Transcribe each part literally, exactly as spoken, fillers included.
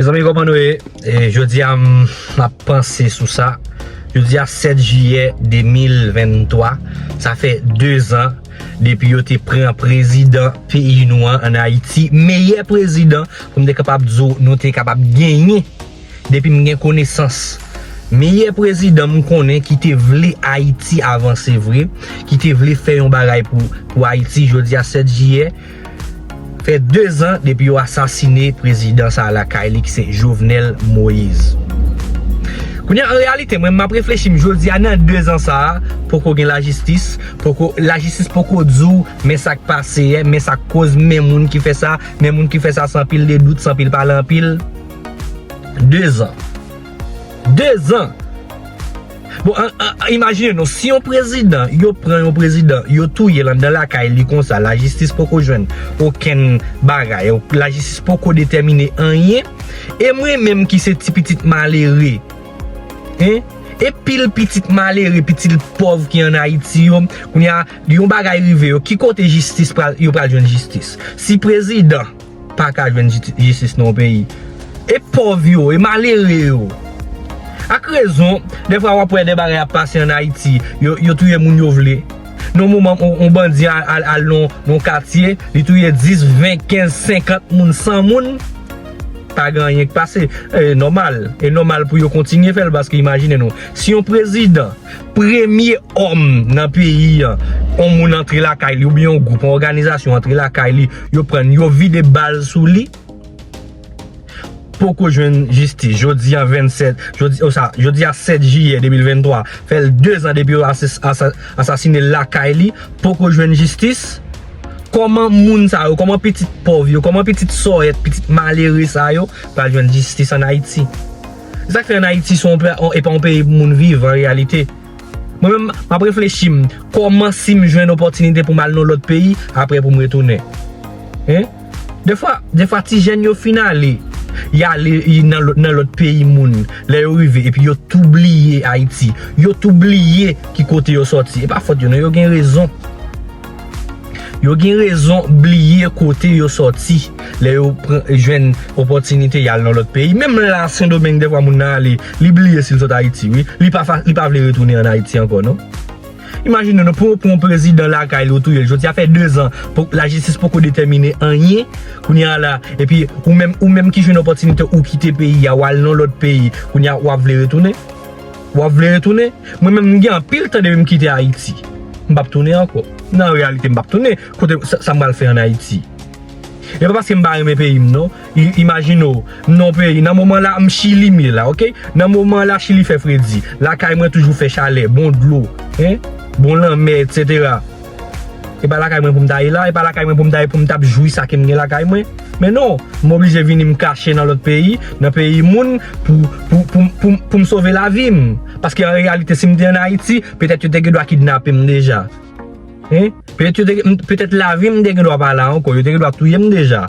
Mezanmi, kòman nou ye? E, jodi a, m ap panse sou sa. Jodi a, sèt jiyè de mil venntwa, sa fè dezan depi yo te pran prezidan peyi nou an, ann Ayiti. Meyè prezidan pou m te kapab di w nou te kapab genyen depi m gen konesans. Meyè prezidan m konnen ki te vle Ayiti avanse vre, ki te vle fè yon bagay pou, pou Ayiti. Jodi a, sèt jiyè, fè dezan depi yo asasine prezidan sa a lakay li, ki se Jovenel Moïse. Kounye a, an reyalite, mwen, m ap reflechi, m jodi a, nan dezan sa a, poko gen lajistis, poko, lajistis poko di w, men sa k pase, men sa k koz, men moun ki fè sa, men moun ki fè sa san pil de dout, san pil pale anpil. Dezan. Dezan. Bon, an, an, an, imajine non, si yon prezidan, yo pran yon prezidan, yo touye l anndan lakay li konsa, lajistis poko jwenn okenn bagay, lajistis poko detèmine anyen, e mwen menm ki se ti pitit malere, en, e pil pitit malere, pitit pòv ki ann Ayiti yo, kounye a, yon bagay rive yo, ki kote jistis pral, yo pral jwenn jistis? Si prezidan pa ka jwenn jiti-, jistis nan yon peyi. E pòv yo, e malere yo. Ak rezon, dèfwa w ap wè de bagay ap pase ann Ayiti, yo, yo touye moun yo vle. Nan moman, on, on bandi al, al, al nan, nan katye, li touye dis, ven, kenz, senkant moun, san moun, pa gen anyen k pase. E nòmal, e nòmal pou yo kontinye fè l, paske imajine nou, si yon prezidan, premye òm nan peyi an, yon moun antre lakay li, oubyen yon gwoup, yon òganizasyon antre lakay li, yo pran, yo vide bal sou li, poko jwenn jistis. Jodi a vennsèt, jodi, o sa, jodi a sèt jiyè de mil venntwa, fè l dezan depi yo ases-, asa-, asasine l lakay li, poko jwenn jistis. Kòman moun sa yo, kòman pitit pòv yo, kòman pitit sòyèt, pitit malere sa yo pral jwenn jistis ann Ayiti? Se sa k fè ann Ayiti se yon pe-, e pa yon peyi pou moun viv an reyalite. Mwen menm, m ap reflechi m, kòman si m jwenn opòtinite pou m al nan lòt peyi, apre pou m retounen? Hein? Defwa, defwa ti jèn yo fin ale, y ale, y nan lòt, nan lòt peyi moun, lè yo rive, epi yo tou bliye Ayiti, yo tou bliye ki kote yo sòti. E pa fòt yo non, yo gen rezon. Yo gen rezon bliye kote yo sòti lè yo pran, jwenn opòtinite y al nan lòt peyi. Menm la, Sendomeng, defwa moun nan ale, li bliye si l sot Ayiti, wi. Li pa fa-, li pa vle retounen ann Ayiti ankò, non. Imajine nou, pou, pou yon prezidan lakay li, ou touye l. Jodi a fè dezan, pou, lajistis poko detèmine anyen. Kounye a la, epi ou menm, ou menm ki jwenn opòtinite, ou kite peyi a, ou al nan lòt peyi. Kounye a, w ap vle retounen? W ap vle retounen? Mwen menm, m gen anpil tan depi m kite Ayiti. M p ap tounen ankò. Nan reyalite, m p ap tounen. Kote sa, sa m pral fè ann Ayiti? E pa paske m pa renmen peyi m, non. I-, imajine w, m nan yon peyi, nan moman la, m Chili m ye la, oke? Nan moman la, Chili fè fredi. Lakay mwen toujou fè chalè, bon dlo, en? Bon lanmè, etsetera. E pa lakay mwen pou m ta ye la, e pa lakay mwen pou m ta ye pou m t ap jwi sa ke m gen lakay mwen. Men non, m oblije vini m kache nan lòt peyi, nan peyi moun, pou, pou, pou, pou, pou m sove lavi m. Paske an reyalite, si m te ann Ayiti, petèt yo te gen dwa kidnape m deja. Hein? Petèt yo te, m, petèt lavi m te gen dwa pa la ankò, yo te gen dwa touye m deja.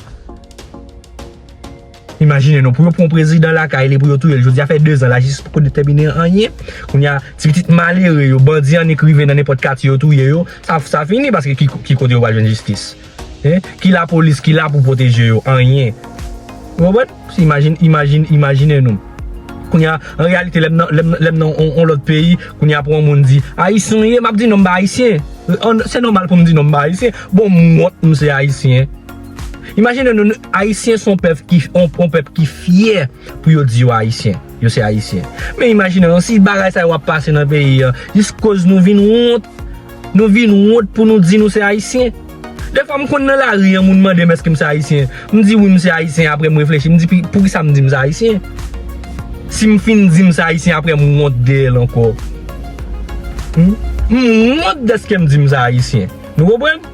Imajine non, pou yo pran yon prezidan lakay li, pou yo touye l. Jodi a fè dezan, lajistis poko detèmine anyen. Kounye a, ti pitit malere yo, bandi annik rive nan nenpòt katye yo touye yo. Sa, sa fini, paske ki, ki kote yo pral jwenn jistis? Hein? Ki lapolis ki la pou pwoteje yo? Anyen. Ou konprann? Imajine, imajine, imajine nou. Kounye a, an reyalite, lè m nan, lè m, lè m nan on, on lòt peyi, kounye a pou yon moun di, Ayisyen w ye, m ap di non, m pa Ayisyen. An, se nòmal pou m di non, m pa Ayisyen. Bon, m wont m se Ayisyen. Imajine nou, nou, Ayisyen se yon pèp ki, yon, yon pèp ki fyè pou yo di yo Ayisyen. Yo se Ayisyen. Men imajine nou, si bagay sa yo ap pase nan peyi an, jiskoz nou vin wont, nou vin wont pou nou di nou se Ayisyen. Defwa, m konn nan lari an, moun mande m èske m se Ayisyen. M di wi, m se Ayisyen, apre m reflechi, m di, "Pi-, poukisa m di m se Ayisyen? Si m fin di m se Ayisyen, apre m wont dèyè l ankò." Hmm? M wont dèske m di m se Ayisyen. Nou konprann?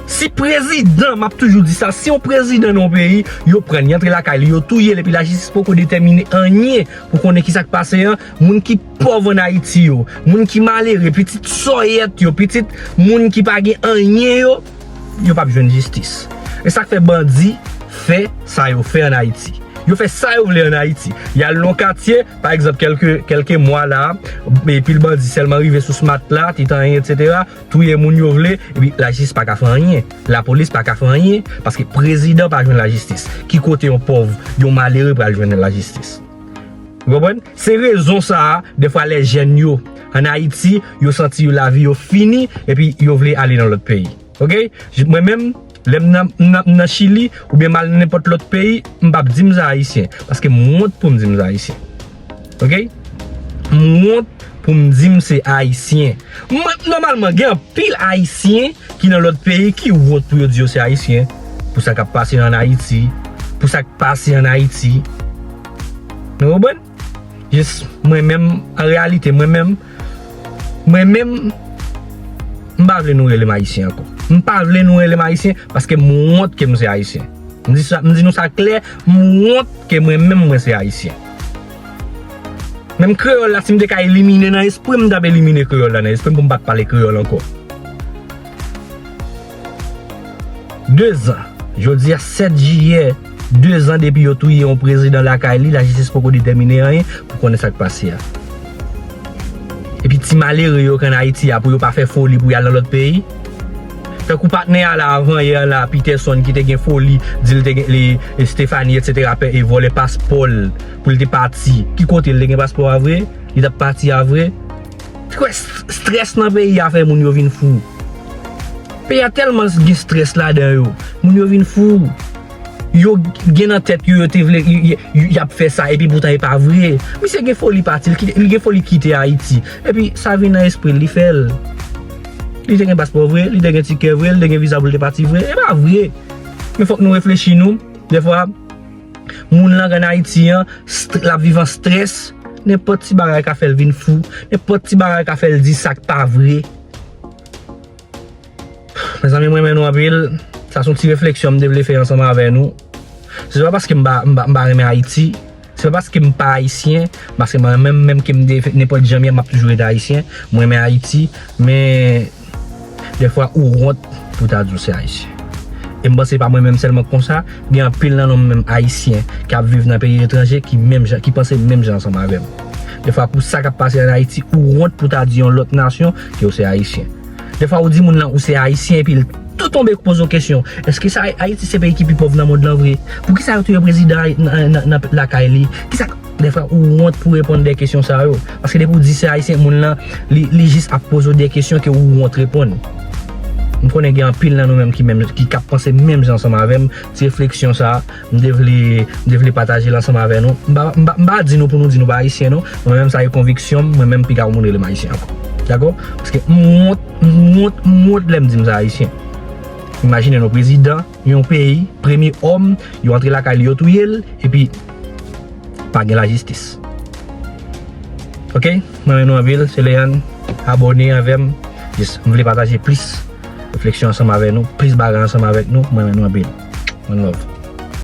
Si prezidan, m ap toujou di sa, si yon prezidan nan yon peyi, yo pran l, li antre lakay li, yo touye l, epi lajistis poko detèmine anyen pou konnen ki sa k pase an, moun ki pòv ann Ayiti yo, moun ki malere, pitit sòyèt yo, pitit moun ki pa gen anyen yo, yo p ap jwenn jistis. E sa k fè bandi fè sa yo fè ann Ayiti. Yo fè sa yo vle ann Ayiti. Y al nan katye, pa egzanp, kèlke, kèlke mwa la, e pil bandi sèlman rive sou Smat la, Titanyen, etsetera, touye moun yo vle, epi lajistis pa ka fè anyen. Lapolis pa ka fè anyen, paske prezidan pa jwenn lajistis. Ki kote yon pòv, yon malere pral jwenn lajistis? Ou konprann? Se rezon sa a, defwa lè jèn yo ann Ayiti, yo santi yo lavi yo fini, epi yo vle ale nan lòt peyi. Oke? J-, mwen menm, lè m nan, m nan, m nan Chili, oubyen m al nan nenpòt lòt peyi, m p ap di m se Ayisyen. Paske m wont pou m di m se Ayisyen. Oke? M wont pou m di m se Ayisyen. Mwen, nòmalman, gen anpil Ayisyen ki nan lòt peyi ki wont pou yo di yo se Ayisyen. Pou sa k ap pase ann Ayiti. Pou sa k pase ann Ayiti. Nou konprann? Jis mwen menm, an reyalite, mwen menm, mwen menm, m pa vle nou rele m Ayisyen ankò. M pa vle nou rele m Ayisyen paske m wont ke m se Ayisyen. M di sa, m di nou sa klè, m wont ke mwen menm mwen se Ayisyen. Menm kreyòl la, si m te ka elimine nan espri m, m t ap elimine kreyòl la nan espri m pou m pa t pale kreyòl ankò. Dezan. Jodi a, sèt jiyè, dezan depi yo touye yon prezidan lakay li, lajistis poko detèmine anyen pou konnen sa k pase a. Epi ti malere yo k ann Ayiti a, pou yo pa fè foli pou y al nan lòt peyi. Tankou patnè a la, avan yè la, Peterson, ki te gen foli, di l te gen, li, Stephanie, etsetera, pè, e vòlè paspò l pou l te pati. Ki kote l te gen paspò a vre? Li t ap pati a vre? Kwè s-, strès nan peyi a fè moun yo vin fou. Peyi a tèlman gen strès ladan yo. Moun yo vin fou. Yo gen nan tèt yo, yo te vle, y, y, y, y ap fè sa, epi poutan e pa vre. Misye gen foli pati, li kite, li gen foli kite Ayiti. Epi sa vin nan espri l, li fè l. Li te gen paspò vre, li te gen tikè vre, li te gen viza pou l te pati vre. E pa vre. Men fòk nou reflechi nou. Defwa, moun lan k ann Ayiti an, st-, l ap viv an strès. Nenpòt ti bagay ka fè l vin fou. Nenpòt ti bagay ka fè l di sa k pa vre. Mezanmi, mwen renmen nou anpil. Sa se yon ti refleksyon m te vle fè ansanm avè nou. Se pa paske m pa, m pa, m pa renmen Ayiti. Se pa paske m pa ayisyen, paske mwen menm, menm ke m te fèt nenpòt jan m ye, m ap toujou rete ayisyen. Mwen renmen Ayiti, men defwa ou wont pou ta di w se ayisyen. E m panse pa mwen menm sèlman k konsa, gen anpil nan nou menm ayisyen k ap viv nan peyi etranje ki menm jan, ki panse menm jan ansanm avè m. Defwa pou sa k ap pase ann Ayiti, ou wont pou ta di yon lòt nasyon ke w se ayisyen. Defwa ou di moun lan ou se ayisyen epi l tou tonbe poze w kesyon, èske sa Ayiti se peyi ki pi pòv nan mond lan vre? Poukisa yo touye prezidan Ay-, nan, nan, nan lakay li? Kisa, defwa ou wont pou reponn de kesyon sa yo. Paske depi w di se ayisyen, moun lan, li, li jis ap poze w de kesyon ke ou wont reponn. M konnen gen anpil nan nou menm ki menm, ki, k ap panse menm jan ansanm avè m. Ti refleksyon sa, m te vle, m te vle pataje l ansanm avè nou. M pa, m pa, m pa di nou pou nou di nou pa ayisyen, non. Mwen menm, sa e konviksyon m, mwen menm, piga yon moun rele m ayisyen ankò. Dakò? Paske m wont, m wont, m wont lè m di m se ayisyen. Imajine nou, prezidan yon peyi, premye òm, yo antre lakay li, yo touye l, epi pa gen lajistis. Oke? Mwen renmen nou anpil, se Leandre, abòne avè m. Jis, m vle pataje plis refleksyon ansanm avè nou, plis bagay ansanm avèk nou, mwen renmen nou anpil. One love.